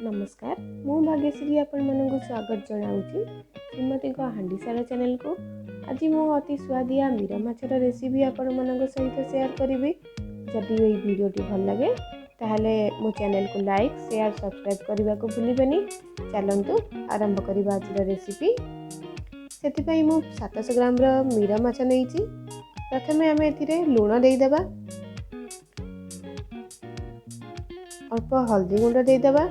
ନମସ୍କାର, ମୁଁ ଭାଗ୍ୟଶ୍ରୀ ଆପଣମାନଙ୍କୁ ସ୍ୱାଗତ ଜଣାଉଛି ଶ୍ରୀମତୀଙ୍କ ହାଣ୍ଡିଶାଳ ଚ୍ୟାନେଲକୁ। ଆଜି ମୁଁ ଅତି ସୁଆଦିଆ ମୀର ମାଛର ରେସିପି ଆପଣମାନଙ୍କ ସହିତ ସେୟାର କରିବି। ଯଦି ଏହି ଭିଡ଼ିଓଟି ଭଲ ଲାଗେ, ତାହେଲେ ମୋ ଚ୍ୟାନେଲକୁ ଲାଇକ୍, ସେୟାର, ସବସ୍କ୍ରାଇବ୍ କରିବାକୁ ଭୁଲିବେନି। ଚାଲନ୍ତୁ ଆରମ୍ଭ କରିବା ଆଜିର ରେସିପି। ସେଥିପାଇଁ ମୁଁ 700 ଗ୍ରାମର ମୀର ମାଛ ନେଇଛି। ପ୍ରଥମେ ଆମେ ଏଥିରେ ଲୁଣ ଦେଇଦେବା, ଅଳ୍ପ ହଳଦୀ ଗୁଣ୍ଡ ଦେଇଦେବା,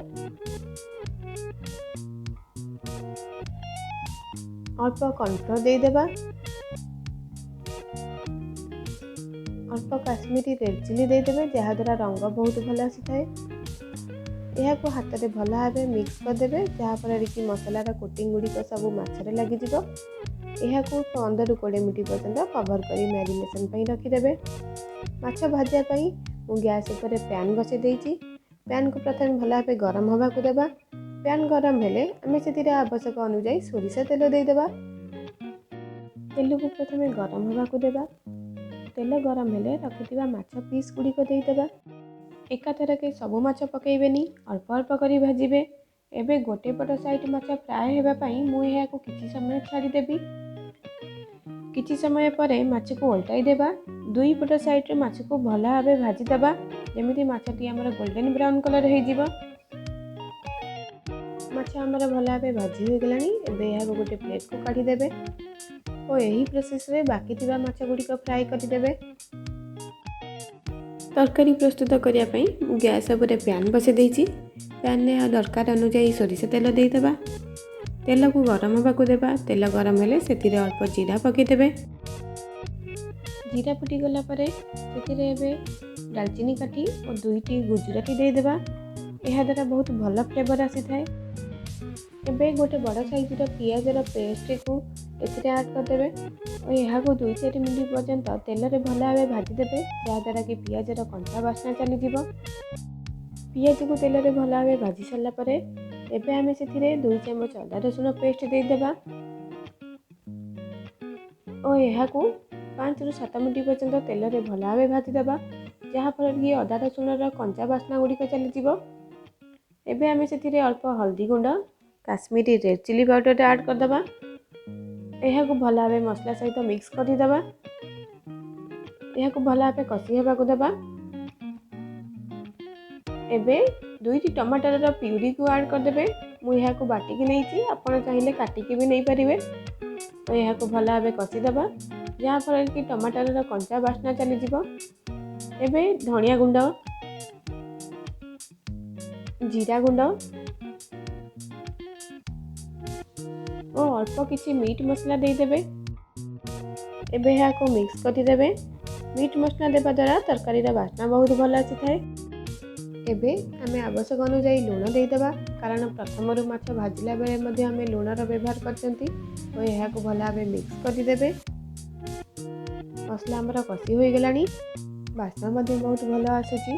ଅଳ୍ପ କର୍ଣ୍ଣଫ୍ଲୋର୍ ଦେଇଦେବା, ଅଳ୍ପ କାଶ୍ମୀରୀ ରେଡ୍ ଚିଲି ଦେଇଦେବେ, ଯାହାଦ୍ୱାରା ରଙ୍ଗ ବହୁତ ଭଲ ଆସିଥାଏ। ଏହାକୁ ହାତରେ ଭଲ ଭାବେ ମିକ୍ସ କରିଦେବେ, ଯାହାଫଳରେ କି ମସଲାର କୋଟିଂ ଗୁଡ଼ିକ ସବୁ ମାଛରେ ଲାଗିଯିବ। ଏହାକୁ 15ରୁ 20 ମିନିଟ୍ ପର୍ଯ୍ୟନ୍ତ କଭର୍ କରି ମ୍ୟାରିନେସନ୍ ପାଇଁ ରଖିଦେବେ। ମାଛ ଭାଜିବା ପାଇଁ ମୁଁ ଗ୍ୟାସ୍ ଉପରେ ପ୍ୟାନ୍ ବସାଇ ଦେଇଛି। ପ୍ୟାନ୍କୁ ପ୍ରଥମେ ଭଲ ଭାବେ ଗରମ ହେବାକୁ ଦେବା। ପ୍ୟାନ୍ ଗରମ ହେଲେ ଆମେ ସେଥିରେ ଆବଶ୍ୟକ ଅନୁଯାୟୀ ସୋରିଷ ତେଲ ଦେଇଦେବା। ତେଲକୁ ପ୍ରଥମେ ଗରମ ହେବାକୁ ଦେବା। ତେଲ ଗରମ ହେଲେ ରଖିଥିବା ମାଛ ପିସ୍ ଗୁଡ଼ିକ ଦେଇଦେବା। ଏକାଥରକେ ସବୁ ମାଛ ପକାଇବେନି, ଅଳ୍ପ ଅଳ୍ପ କରି ଭାଜିବେ। ଏବେ ଗୋଟେ ପଟ ସାଇଡ଼୍ ମାଛ ଫ୍ରାଏ ହେବା ପାଇଁ ମୁଁ ଏହାକୁ କିଛି ସମୟ ଛାଡ଼ିଦେବି। କିଛି ସମୟ ପରେ ମାଛକୁ ଓଲଟାଇ ଦେବା। ଦୁଇ ପଟ ସାଇଡ଼୍ରେ ମାଛକୁ ଭଲ ଭାବେ ଭାଜିଦେବା, ଯେମିତି ମାଛଟି ଆମର ଗୋଲ୍ଡେନ୍ ବ୍ରାଉନ୍ କଲର୍ ହେଇଯିବ। ମାଛ ଆମର ଭଲ ଭାବେ ଭାଜି ହୋଇଗଲାଣି। ଏବେ ଏହାକୁ ଗୋଟେ ପ୍ଲେଟ୍କୁ କାଢ଼ିଦେବେ ଓ ଏହି ପ୍ରୋସେସ୍ରେ ବାକି ଥିବା ମାଛ ଗୁଡ଼ିକ ଫ୍ରାଏ କରିଦେବେ। ତରକାରୀ ପ୍ରସ୍ତୁତ କରିବା ପାଇଁ ମୁଁ ଗ୍ୟାସ୍ ଉପରେ ପ୍ୟାନ୍ ବସାଇ ଦେଇଛି। ପ୍ୟାନ୍ରେ ଦରକାର ଅନୁଯାୟୀ ସୋରିଷ ତେଲ ଦେଇଦେବା। ତେଲକୁ ଗରମ ହେବାକୁ ଦେବା। ତେଲ ଗରମ ହେଲେ ସେଥିରେ ଅଳ୍ପ ଜିରା ପକାଇଦେବେ। ଜିରା ଫୁଟିଗଲା ପରେ ସେଥିରେ ଏବେ ଡାଲଚିନି କାଠି ଓ 2ଟି ଗୁଜୁରାତି ଦେଇଦେବା। ଏହାଦ୍ୱାରା ବହୁତ ଭଲ ଫ୍ଲେଭର୍ ଆସିଥାଏ। ଏବେ ଗୋଟେ ବଡ଼ ସାଇଜ୍ର ପିଆଜର ପେଷ୍ଟକୁ ଏଥିରେ ଆଡ଼୍ କରିଦେବେ ଓ ଏହାକୁ 2-4 ମିନିଟ୍ ପର୍ଯ୍ୟନ୍ତ ତେଲରେ ଭଲ ଭାବେ ଭାଜିଦେବେ, ଯାହାଦ୍ୱାରା କି ପିଆଜର କଞ୍ଚା ବାସ୍ନା ଚାଲିଯିବ। ପିଆଜକୁ ତେଲରେ ଭଲ ଭାବେ ଭାଜି ସାରିଲା ପରେ ଏବେ ଆମେ ସେଥିରେ 2 ଚାମଚ ଅଦା ରସୁଣ ପେଷ୍ଟ ଦେଇଦେବା ଓ ଏହାକୁ 5ରୁ 7 ମିନିଟ୍ ପର୍ଯ୍ୟନ୍ତ ତେଲରେ ଭଲ ଭାବେ ଭାଜିଦେବା, ଯାହାଫଳରେ କି ଅଦା ରସୁଣର କଞ୍ଚା ବାସ୍ନା ଗୁଡ଼ିକ ଚାଲିଯିବ। ଏବେ ଆମେ ସେଥିରେ ଅଳ୍ପ ହଳଦୀ ଗୁଣ୍ଡ, କାଶ୍ମୀରୀ ରେଡ୍ ଚିଲି ପାଉଡ଼ରଟା ଆଡ଼୍ କରିଦେବା। ଏହାକୁ ଭଲ ଭାବେ ମସଲା ସହିତ ମିକ୍ସ କରିଦେବା। ଏହାକୁ ଭଲ ଭାବେ କଷି ହେବାକୁ ଦେବା। ଏବେ 2ଟି ଟମାଟରର ପ୍ୟୁରିକୁ ଆଡ଼୍ କରିଦେବେ। ମୁଁ ଏହାକୁ ବାଟିକି ନେଇଛି, ଆପଣ ଚାହିଁଲେ କାଟିକି ବି ନେଇପାରିବେ। ଓ ଏହାକୁ ଭଲ ଭାବେ କଷିଦେବା, ଯାହାଫଳରେ କି ଟମାଟରର କଞ୍ଚା ବାସ୍ନା ଚାଲିଯିବ। ଏବେ ଧନିଆ ଗୁଣ୍ଡ, ଜିରା ଗୁଣ୍ଡ ଓ ଅଳ୍ପ କିଛି ମିଟ୍ ମସଲା ଦେଇଦେବେ। ଏବେ ଏହାକୁ ମିକ୍ସ କରିଦେବେ। ମିଟ୍ ମସଲା ଦେବା ଦ୍ୱାରା ତରକାରୀର ବାସ୍ନା ବହୁତ ଭଲ ଆସିଥାଏ। ଏବେ ଆମେ ଆବଶ୍ୟକ ଅନୁଯାୟୀ ଲୁଣ ଦେଇଦେବା, କାରଣ ପ୍ରଥମରୁ ମାଛ ଭାଜିଲା ବେଳେ ମଧ୍ୟ ଆମେ ଲୁଣର ବ୍ୟବହାର କରିଛନ୍ତି। ଓ ଏହାକୁ ଭଲ ଭାବେ ମିକ୍ସ କରିଦେବେ। ମସଲା ଆମର କଷି ହୋଇଗଲାଣି, ବାସ୍ନା ମଧ୍ୟ ବହୁତ ଭଲ ଆସୁଛି।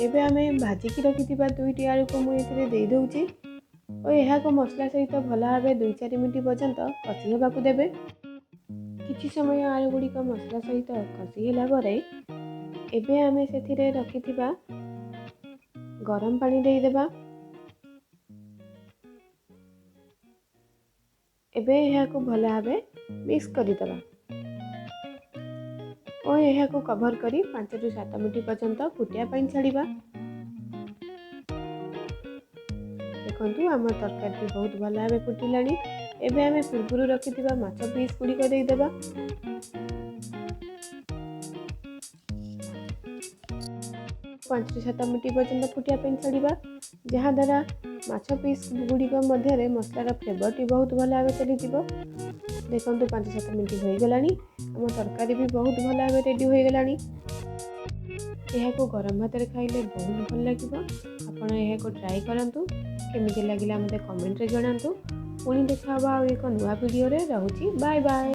ଏବେ ଆମେ ଭାଜିକି ରଖିଥିବା 2ଟି ଆଳୁକୁ ମୁଁ ଏଥିରେ ଦେଇଦେଉଛି ଓ ଏହାକୁ ମସଲା ସହିତ ଭଲ ଭାବେ 2-4 ମିନିଟ୍ ପର୍ଯ୍ୟନ୍ତ କଷି ହେବାକୁ ଦେବେ। କିଛି ସମୟ ଆଳୁ ଗୁଡ଼ିକ ମସଲା ସହିତ କଷି ହେଲା ପରେ ଏବେ ଆମେ ସେଥିରେ ରଖିଥିବା ଗରମ ପାଣି ଦେଇଦେବା। ଏବେ ଏହାକୁ ଭଲ ଭାବେ ମିକ୍ସ କରିଦେବା ଓ ଏହାକୁ କଭର୍ କରି 5ରୁ 7 ମିନିଟ୍ ପର୍ଯ୍ୟନ୍ତ ଫୁଟିବା ପାଇଁ ଛାଡ଼ିବା। ଦେଖନ୍ତୁ, ଆମ ତରକାରୀଟି ବହୁତ ଭଲ ଭାବେ ଫୁଟିଲାଣି। ଏବେ ଆମେ ପୂର୍ବରୁ ରଖିଥିବା ମାଛ ପିସ୍ ଗୁଡ଼ିକ ଦେଇଦେବା। 5ରୁ 7 ମିନିଟ୍ ପର୍ଯ୍ୟନ୍ତ ଫୁଟିବା ପାଇଁ ଛାଡ଼ିବା, ଯାହାଦ୍ୱାରା ମାଛ ପିସ୍ ଗୁଡ଼ିକ ମଧ୍ୟରେ ମସଲାର ଫ୍ଲେଭର୍ଟି ବହୁତ ଭଲ ଭାବେ ଚାଲିଯିବ। ଦେଖନ୍ତୁ, 5-7 ମିନିଟ୍ ହୋଇଗଲାଣି, ଆମ ତରକାରୀ ବି ବହୁତ ଭଲ ଭାବେ ରେଡ଼ି ହୋଇଗଲାଣି। ଏହାକୁ ଗରମ ଭାତରେ ଖାଇଲେ ବହୁତ ଭଲ ଲାଗିବ। ଆପଣ ଏହାକୁ ଟ୍ରାଏ କରନ୍ତୁ। କେମିତି ଲାଗିଲା ମୋତେ କମେଣ୍ଟରେ ଜଣାନ୍ତୁ। ପୁଣି ଦେଖା ହେବ ଆଉ ଏକ ନୂଆ ଭିଡ଼ିଓରେ। ରହୁଛି, ବାଏ ବାଏ।